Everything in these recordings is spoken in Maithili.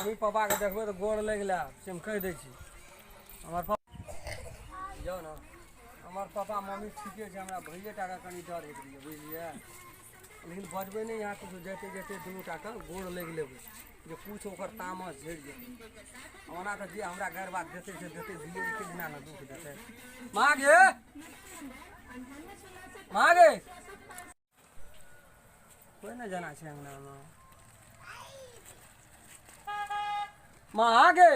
मम्मी पापा के देखबै तऽ गोर लागि लेब से हम कहि दै छी। हमर पापा जाउ ने, हमर पापा मम्मी ठीके छै, हमरा भैये टाके कनि डर होइत रहैए, बुझलियै? लेकिन बजबै नहि यहाँ किछो, जाइते जाइते दुनू टाके गोर लागि लेबै जे किछु ओकर तामस झड़ि जेतै। ओना तऽ जे हमरा गारि बात देतै से देतै, दुइए एके दिना ने दुःख देतै। माँ गे, माँ गे, कोइ नहि जाना छै अङ्गनामे। माँ गे,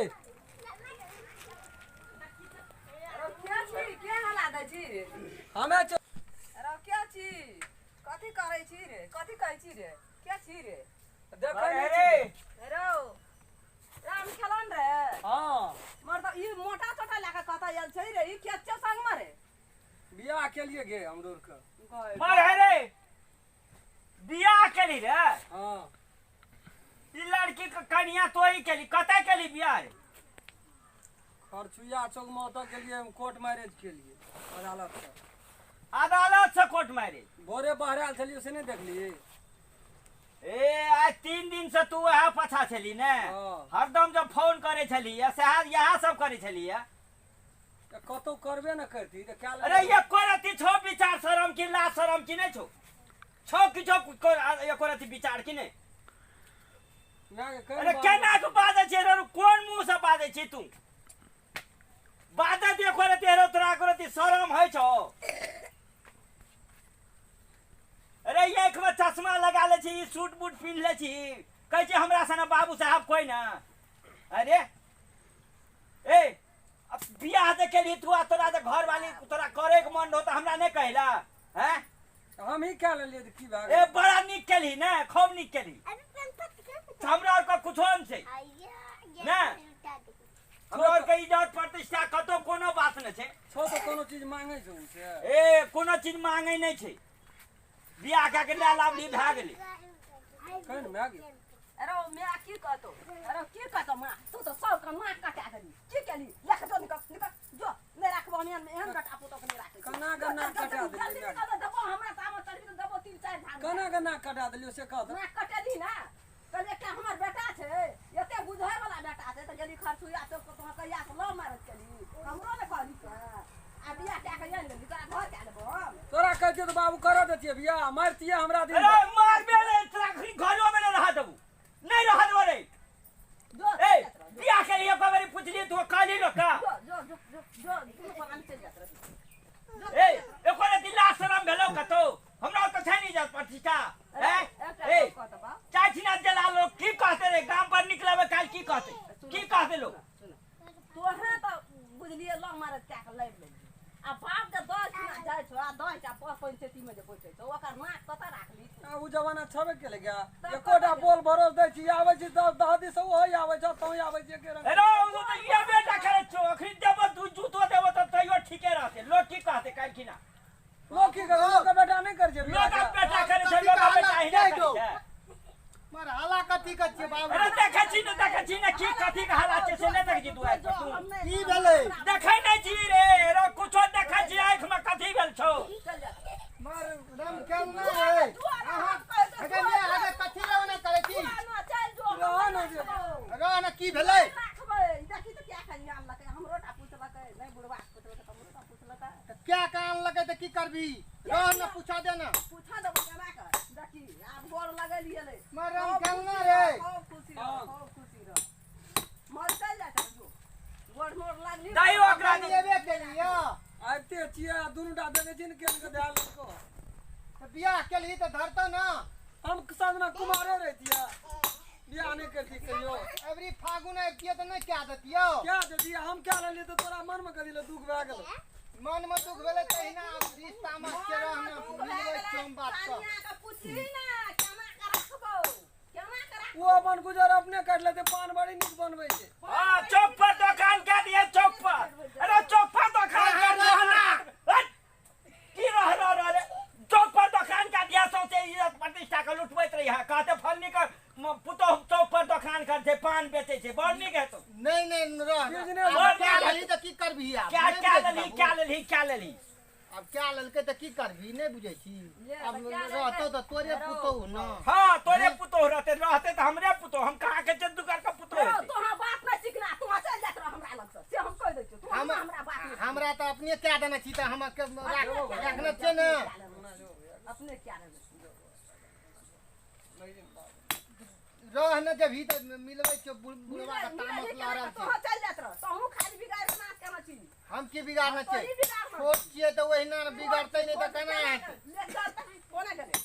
के छी? के हला दै छी रे? हमे रौ, के छी? कथी करै छी रे? कथी कहै छी रे? के छी रे? देखै नहि अरे छी। रौ राम खेलन रे। हँ। मर तऽ ई मोटा तोटा लए कऽ कतऽ आयल छै रे? ई के छियौ संगमे रे? बियाह केलिए गे हमरो आरके। मर है रे, बियाह केली रे? हँ। ई लड़की के कनिया तोही केली? कतऽ केली बियाह रे? खरचुइया चौक में ओतऽ गेलिए हम, कोर्ट मैरिज केलिए अदालत से। अदालत से कोर्ट मैरिज? भोरे बहरायल छलियै से नहि देखली? ए, आइ 3 दिन से तू वएह पाछा छली ने? हँ। हरदम जब फोन करे छली सएह इएह सब करे छली। तऽ कतौ करबे ने करती तऽ कए। अरे एको रत्ती छौ विचार शरम की लाज शरम की नहि छौ? छौ कि छौ एको रत्ती विचार की नहि? माय के अरे केना के बाजै छै रे? कोन मुँह से बाजै छी तू? बाजै एको रत्ती रे, तोरा एको रत्ती शरम होइ छौ? अरे आँखि में चश्मा लगा लै छी, सूट बूट पिन्ह लै छी, कहै छी हमरा सने बाबू साहब कोइ ना। अरे ए, अब बियाह जे केलही तू आ तोरा जे घरवाली तोरा करे के मन रहो तऽ हमरा नहि कहला हैं? हम ही कए लेलियै तऽ की भए ए गेल? बड़ा नीक केलही ने, खूब नीक केलही। हमरा आरके कुछो नहि छै ने, हमरा आरके इज्जत प्रतिष्ठा कतौ कोनो बात नहि छै। छौ तऽ कोनो चीज मांगै छौ से? ए, कोनो चीज मांगै नहि छै, बियाह कए के लए लाबली, भए गेलै। कहि ने माय गे। अरे माय की कहतौ? अरे की कहतौ माँ? तू तऽ सबके नाक कटा देली। की केली? लए कऽ जो, निकल निकल जो, नहि राखबो हम एहन एहन बेटा पुतोह के नहि राखै छी। केना के नाक जल्दी कटा देलियै? जल्दी निकल, देबो हमरा तामस चढ़बी तऽ देबो 3-4 धान। केना के नाक कटा देलियौ से कह तऽ। नाक कटेली ने, कहलियै एकटा हमर बेटा छै, एते बुझै वाला बेटा छै, तऽ गेली खरसुइया चौक पर, तोहर कहिया से लव मैरिज केली, हमरो ने कहली के आ बियाह कए कऽ आनि लेली, तोरा घर कए लेबो हम। तोरा कहतियै तऽ बाबू करऽ देतियै बियाह? मारतियै हमरा दिन। अरे मारबे रे, तोरा अखनी घरोमे नहि रह देबू, नहि रह देबो रे। जो ए, बियाह के लिए एक बेरी पुछली तू, कहली लोक का? जो जो जो जो जो, दुनू प्राणी चलि जात रही। ए, एको रत्ती लाज शरम भेलौ कतौ? हमरा तऽ छै नि इज्जत प्रतिष्ठा। ए ए, चाय छिना जला लोग की कहते रे? गाम पर निकलबे काल की कहते, की कहते लोग? तोहे तऽ बुझलियै लव मैरिज कए कऽ लाबि लेली, आ बाप जे 10 दिना जाइ छौ आ 10 टा पर पंचायती मे जे बैठै छौ, ओकर नाक कतऽ राखली तू? आ उ जमाना छबे केलै गे, एकोटा बोल भरोस दै छी, आबै छी तब दहदी से ओहो आबै छौ, तों आबै छी, एके रंग। अरे ओ तऽ ये बेटा करै छौ, अखनी देबो दू जूतो देबो तऽ तैयो ठीके रहतै। लोग की कहते काल्हि खिना? लोग की कहते? लोग के बेटा नहि करै छै बियाह। लोग बेटा करै छै, लोग बेटा हिना करै छै। मर हाला कथी के छियै बाबू? अरे देखै छी ने, देखै छी ने की कथी के हालात छै से नहि देखै छी तू आइ तू? की भेलै? देखै नहि छी रे? रे कुछो देखै छी आँखि में कथी भेल छौ? मर रम खेल नहि रे अहाँ अगे मे अगे कथी रे ओना करै छी? रह ने जे। रह ने, की भेलै? देखी तऽ क्या खाली आनलकै, हमरो टा पुछलकै नहि, बुढ़वा के पुछलकै तऽ हमरो टा पुछलकै। तऽ क्या के आनलकै तऽ की करबी? रह ने, पूछा दे ने। पूछा देबो केना कऽ। देखी आब गोर लगलियै रे। मर रम खेल नहि रे। खूब खुशी रह, खूब खुशी रह। मर चलि जाइ छ, जो गोर मोर लागली। दही ओकरा हम एबे केलियै। आबिते छियै आ दुनू टा देखै छियै ने केहन के धए लेलको। तऽ बियाह केलही तऽ धरतौ ने। हम सजना कुमारे रहितियै, बियाह नहि करतियै कहियो। एबरी फागुन अबितियै तऽ नहि कए देतियौ? क्या देतियै? हम क्या लेलियै तऽ तोरा मनमे कथी लए दुख भए गेलौ? मन में दुख भेलै तहिना आब रिश्ता में के रहना मिलबै छियौ हम बात कऽ। कनिया के पुछही ने केना के रखबौ, केना के रखबौ। ओ अपन गुजर अपने काटि लेतै, पान बड़ी नीक बनबै छै। हाँ, चौक पर दुकान कह दिए, चौक पर। अरे चौक पर दुकान कर रहना। हट! की रह रह रह रे? चौक पर दुकान कह दिया, सौंसे इज्जत प्रतिष्ठा के लुटबैत रही है। कहते फलनी के पुतोह चौक पर दुकान कर छै, पान बेचै छै, बड़ नीक हेतौ। नहि नहि, रह। बिजनेस। आब क्या लेलही तऽ की करबही आब? क्या नहि क्या बुझै छी लेलही? बाबू। क्या लेलही, क्या लेलही? आब क्या लेलकै तऽ की करबही? नहि बुझै छी? ले, आब तऽ क्या रहतौ लेलकै? तऽ तोरे पुतोहु ने। हाँ, तोरे पुतोह रहते, रहते तऽ हमरे पुतोह। हम कहाँ के जद्दूकर के पुतोह? कतौ हेतै। तोहरा बात नै चिकना, तू चल जात रह हमरा लग से, से हम कह दै छियौ। तू हमरा बात नै, हमरा त अपने कह देने छी त हम रखने छियै ने। अपने क्या लेने रह न जभी त मिलबै छियौ बुढ़वा के तामस लड़ल छै। तू चल जात रह, तहू खाली बिगाड़ के नाश केना छी। हम की बिगाड़ने छियै? छोट छियै त ओहिना बिगड़तै नै त केना हेतै? ले चल त कोना गेलै,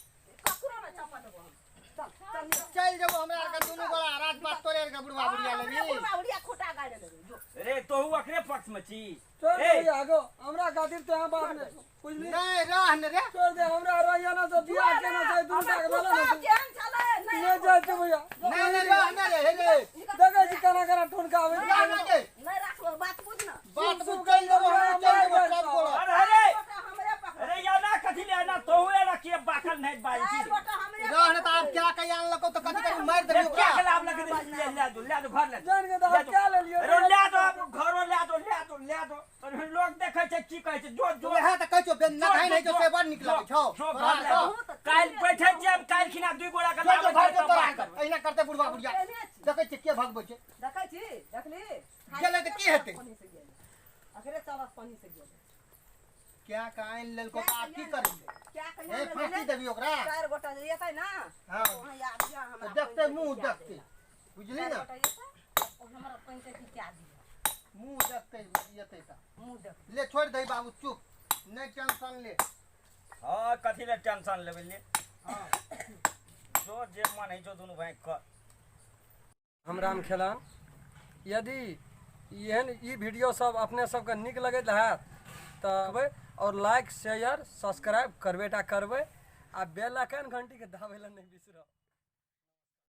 ककरो नै चपा देबो हम। चल चल चल जेबो हमरा आर के दुनू गोला राज बात तोरे आर के बुढ़वा बुढ़िया लेबी। बुढ़वा बुढ़िया खोटा गाड़ि लेबी जो। रे तोहू अकरे पक्ष में छी। छोड़ दे आगो, हमरा खातिर तोरा बाप ने बुझली नै रह न रे, छोड़ दे हमरा रहिया ना तो बियाह केना छै दुनू के भेलो ने। केहन छलै नै जाइ छै भैया, नै नै रह न रे। हे रे देखै छी केना केना ठुनका आबै छै। नै राखलो बात बुझ न, बात बुझ चल जेबो हमरा, चल जेबो सब गोला। अरे अरे अरे या ना कथि ले ना तोहू ए रखिए बाकल नै बाजी छी रह न त आप क्या कहि आनलको त कथि करी मारि देबी ओकरा। क्या खिलाफ लग ले ले दो, ले दो घर ले जान के त आप क्या ले लियो। अरे ले दो घरो ले दो, ले दो ले दो। अरे लोग देखै छै की कहै छै। जो जो वएह त कहै छौ बेन नखाइ नै छौ से बड़ नीक लगै छौ। जो घर ले काल्हि बैठै छियै, काल्हि खिना दुई गोरा के लाबै घर के तोरा एहिना करते बुढ़वा बुढ़िया। देखै छियै के भगबै छै, देखै छी देखली गेलै त की हेतै? अखरे चलत पानी से गेलै। क्या का आनि लेलको त आब की करबै? क्या कहिया ए फांसी देबी ओकरा। चार गोटा जे एतै ना, हां वहां आबिया हमरा देखते मुंह देखते बुझली ना, हमरा पानि के की क्या दिया मुंह देखते एतै त मुंह देख ले। छोड़ दे बाबू चुप, नै टेंशन ले। हां कथि ले टेंशन लेबै ले। हां जो जे मन है जो दुनू भाई कर। हम राम खेलान। यदि एहन ई वीडियो सब अपने सबके नीक लगैत हैत तऽ और लाइक शेयर सब्सक्राइब करबे टा करबै आ बेल आइकन घंटी के दाबै ला नहि बिसरब।